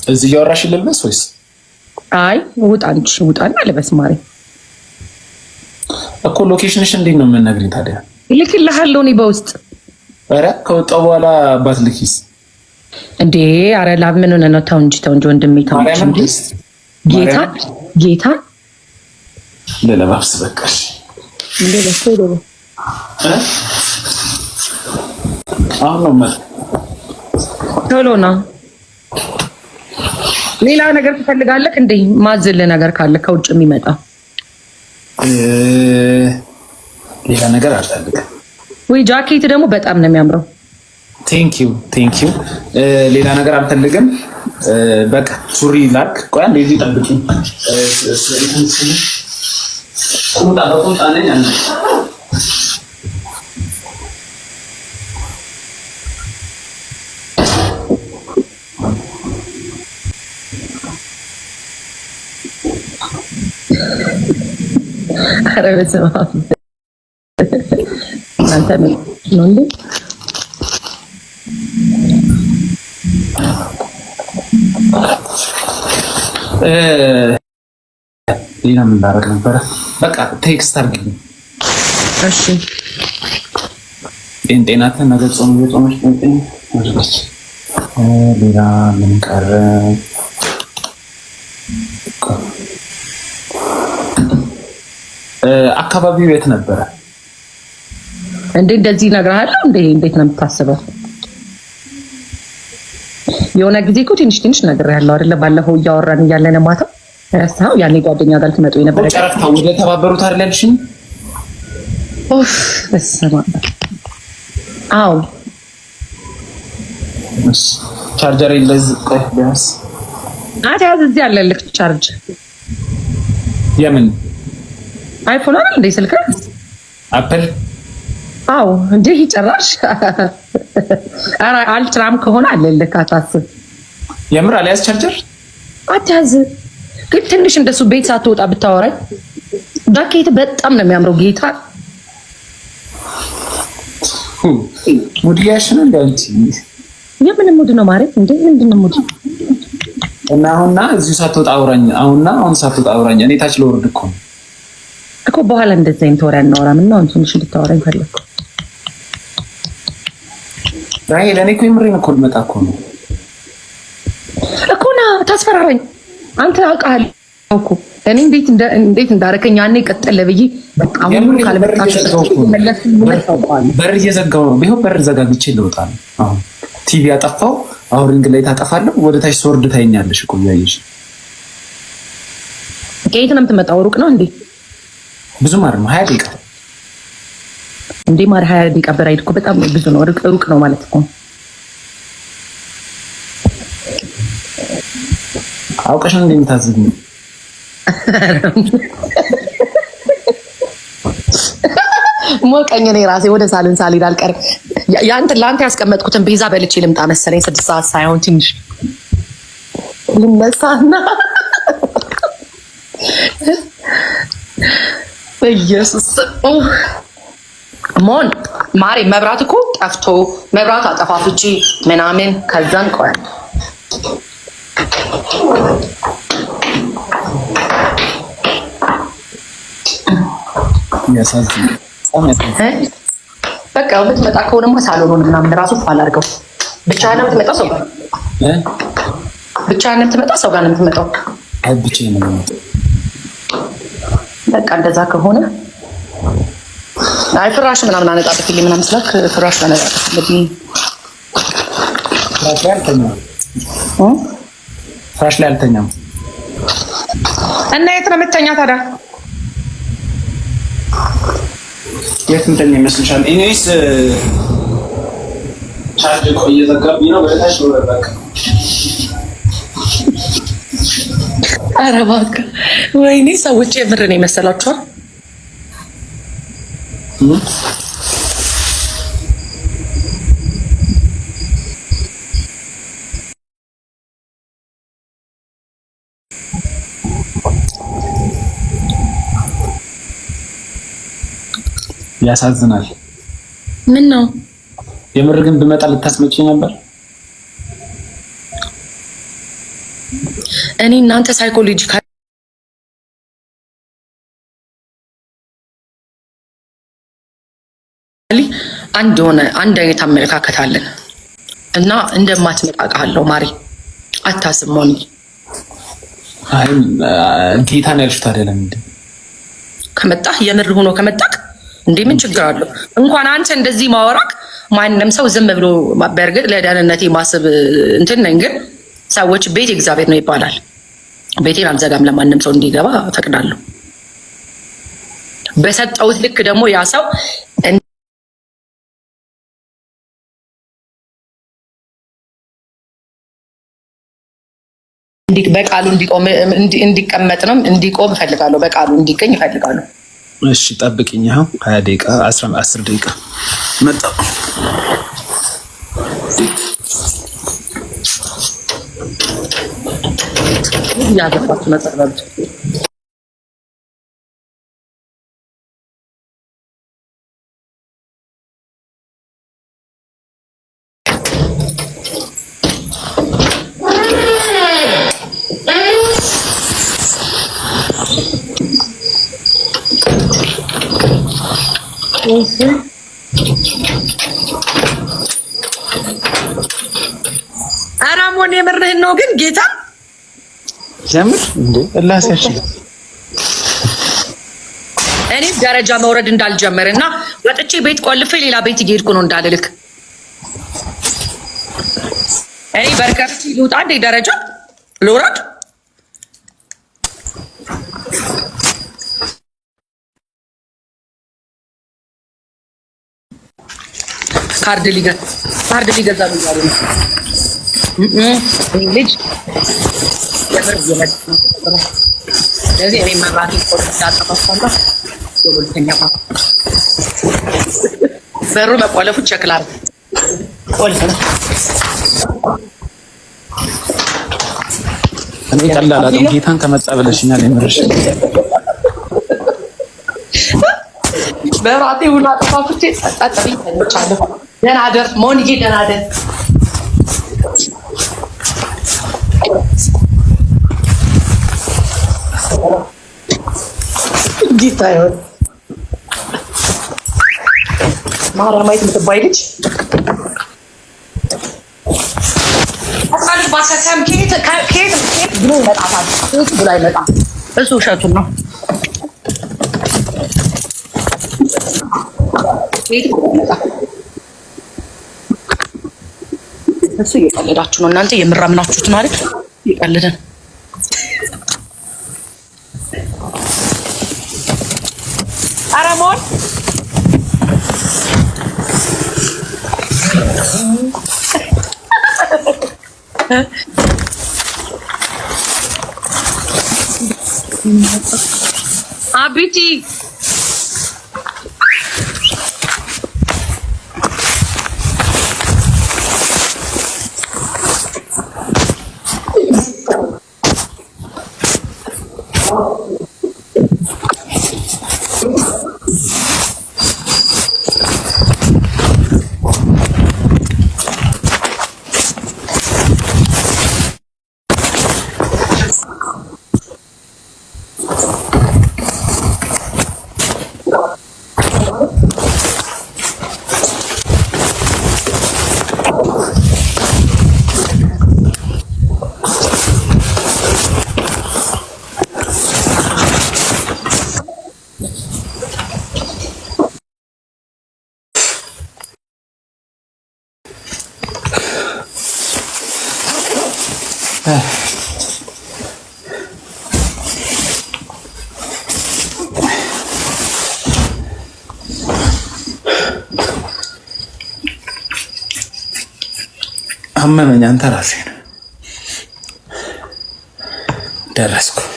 እዚህ እያወራሽ ልልበስ ወይስ? አይ ውጣ፣ አንቺ ውጣና ልበስ ማሬ። እኮ location ሽ እንዴት ነው የምነግሪኝ ታዲያ? እልክልሃለሁ እኔ በውስጥ። ኧረ ከወጣሁ በኋላ ባትልኪስ? እንዴ ኧረ ላብ ምን ሆነህ ነው? ተው እንጂ ተው እንጂ ወንድሜ ተው እንጂ። ጌታ ጌታ ለለባብስ በቃሽ። እንዴ ለሱ አሁን ነው ቶሎ ነው። ሌላ ነገር ትፈልጋለህ እንዴ? ማዝልህ ነገር ካለ ከውጭ የሚመጣ። ሌላ ነገር አልፈልግም። ወይ ጃኬት ደግሞ በጣም ነው የሚያምረው። Thank you, thank you። ሌላ ነገር አልፈልግም። በቃ ሱሪ ላክ። ቆይ አንዴ እዚህ ጠብቂኝ። ቁምጣ በቁምጣ ነኝ አለ። ኧረ በስመ አብ እናንተ ምን ነው እንዴ? ሌላ ምን ላደርግ ነበረ? በቃ text አድርጊልኝ። እሺ። ጤንጤናትን ነገ ጾም እየጾመች ጤንጤን አድርገች። ሌላ ምን ቀረ? አካባቢው የት ነበረ? እንዴ እንደዚህ እነግርሃለሁ እንዴ? እንዴት ነው የምታስበው? የሆነ ጊዜ እኮ ትንሽ ትንሽ እነግርሃለሁ አይደለ? ባለፈው እያወራን እያለን ማታ ረሳኸው? ያኔ ጓደኛ ጋር ልትመጡ የነበረ ጨረፍታ ወደ ተባበሩት አይደል ያልሽኝ? ኦፍ በስመ አብ። አዎ። ቻርጀር የለዝ። ቆይ ቢያንስ አትያዝ፣ እዚህ አለልህ ቻርጅ። የምን? iPhone አይደል እንዴ ስልክ? Apple። አዎ እንዴ ጭራሽ። ኧረ ultra ም ከሆነ አለልህ፣ አታስብ። የምር አልያዝ ቻርጀር። አትያዝ። ግን ትንሽ እንደሱ ቤት ሳትወጣ ብታወራኝ። ጃኬት በጣም ነው የሚያምረው ጌታ። Mood እያልሽ ነው እንደ አንቺ። የምን mood ነው ማሬ? እንዴ ምንድን ነው mood? እና አሁንና እዚሁ ሳትወጣ አውራኝ። አሁንና አሁን ሳትወጣ አውራኝ። እኔ ታች ልወርድ እኮ ነው። እኮ በኋላ እንደዚህ አይነት ወሬ አናወራም እና አሁን ትንሽ እንድታወራኝ ፈለግኩ። ራሄል እኔ እኮ የምሬን እኮ ልመጣ እኮ ነው። እኮ ና ታስፈራራኝ። አንተ አውቃለሁ እኮ እኔ እንዴት እንዳረከኝ ያኔ ቀጠለ ብዬ አሁን ካልመጣችሁ በር እየዘጋው ነው። ይኸው በር ዘጋግቼ ልወጣ ነው። አሁን ቲቪ አጠፋው። አሁን ring light አጠፋለሁ። ወደ ታች ስወርድ ታይኛለሽ እኮ እያየሽ። ከየት ነው የምትመጣው? ሩቅ ነው እንዴ? ብዙም አይደለም፣ 20 ደቂቃ። እንዴ ማር 20 ደቂቃ በ Ride እኮ በጣም ብዙ ነው። ሩቅ ሩቅ ነው ማለት እኮ። አውቀሽ ነው እንዴ የምታዝኝ? ሞቀኝ። እኔ ራሴ ወደ ሳልን ሳልሄድ አልቀርም። ያንተ ለአንተ ያስቀመጥኩትን ቤዛ በልቼ ልምጣ መሰለኝ። 6 ሰዓት ሳይሆን ትንሽ ልነሳና በኢየሱስ ሞን ማሬ መብራት እኮ ጠፍቶ መብራት አጠፋፍቼ ምናምን ከዛን ቆይ ያሳዝናል። በቃ የምትመጣ ከሆነማ ሳሎኑን ምናምን ራሱ ፏል አድርገው። ብቻህን ነው የምትመጣው? ሰው ጋር ብቻህን ነው የምትመጣው? ሰው ጋር ነው የምትመጣው? አይ ብቻዬን ነው የምመጣው። በቃ እንደዛ ከሆነ አይ ፍራሽ ምናምን አነጣጥፍልኝ ምናምን ስላክ ፍራሽ አነጣጥፍልኝ። ፍራሽ ላይ አልተኛም። ፍራሽ ላይ አልተኛም። እና የት ነው የምትተኛ ታዲያ? የት እንተኛ ይመስልሻል? Anyways charge ቆይ እየዘጋብኝ ነው። ወደ ታች ልውረድ በቃ። ኧረ እባክህ ወይኔ ሰዎች የምር ነው የመሰላችኋል? ያሳዝናል። ምን ነው? የምር ግን ብመጣ ልታስመጪኝ ነበር? እኔ እናንተ psychologically አንድ የሆነ አንድ አይነት አመለካከት አለን እና እንደማትመጣ አውቃለሁ። ማሪ አታስብ። ሞኒ አይ ጌታን ያልሽው ታዲያ ለምንድን ከመጣህ የምር ሆኖ ከመጣህ እንዴ ምን ችግር አለው? እንኳን አንተ እንደዚህ ማወራክ ማንም ሰው ዝም ብሎ በእርግጥ ለደህንነቴ ማሰብ እንትን ነኝ፣ ግን ሰዎች ቤት እግዚአብሔር ነው ይባላል። ቤቴን አልዘጋም፣ ለማንም ሰው እንዲገባ ፈቅዳለሁ። በሰጠሁት ልክ ደግሞ ያ ሰው በቃሉ እንዲቆም እንዲቀመጥ ነው እንዲቆም እፈልጋለሁ። በቃሉ እንዲገኝ እፈልጋለሁ። እሺ ጠብቅኝ። አሁን 20 ደቂቃ 10 ደቂቃ መጣሁ። ያገባችሁ መጸበሉት አራሞን የምርህን ነው ግን ጌታ ጀምር እንዴ እላሲያሽ እኔ ደረጃ መውረድ እንዳልጀመር እና ወጥቼ ቤት ቆልፌ ሌላ ቤት እየሄድኩ ነው እንዳልልክ እኔ በርከፍቲ ልውጣ እንዴ ደረጃ ልውረድ። ካርድ ሊገዛ ነው እያሉ ነው። ልጅ የምር እየመጣ ነው። ስለዚህ እኔ መብራት እንዳጠፋፋለሁ። የሁለተኛ በሩ መቆለፉ ቸክላል ቆልፍ ነው። እኔ ቀላል አለም ጌታን ከመጣ ብለሽኛል። የምርሽ በራቴ ሁሉ አጠፋፍቼ ጸጥ ብዬ ተኝቻለሁ። ደህና አደር ሞንዬ፣ ደህና አደር። ጌታ ይሆን ማራማየት የምትባይ ልጅ ባሰሰም ከየት ከየት ብሎ ይመጣታል? ከየት ብሎ አይመጣም። እሱ ውሸቱን ነው። ከየት ብሎ አይመጣም። እሱ እየቀለዳችሁ ነው እናንተ የምራምናችሁት ማለት እየቀለደ ነው። ኧረ ሞን አቢቲ አመመኝ። አንተ ራሴን ደረስኩ።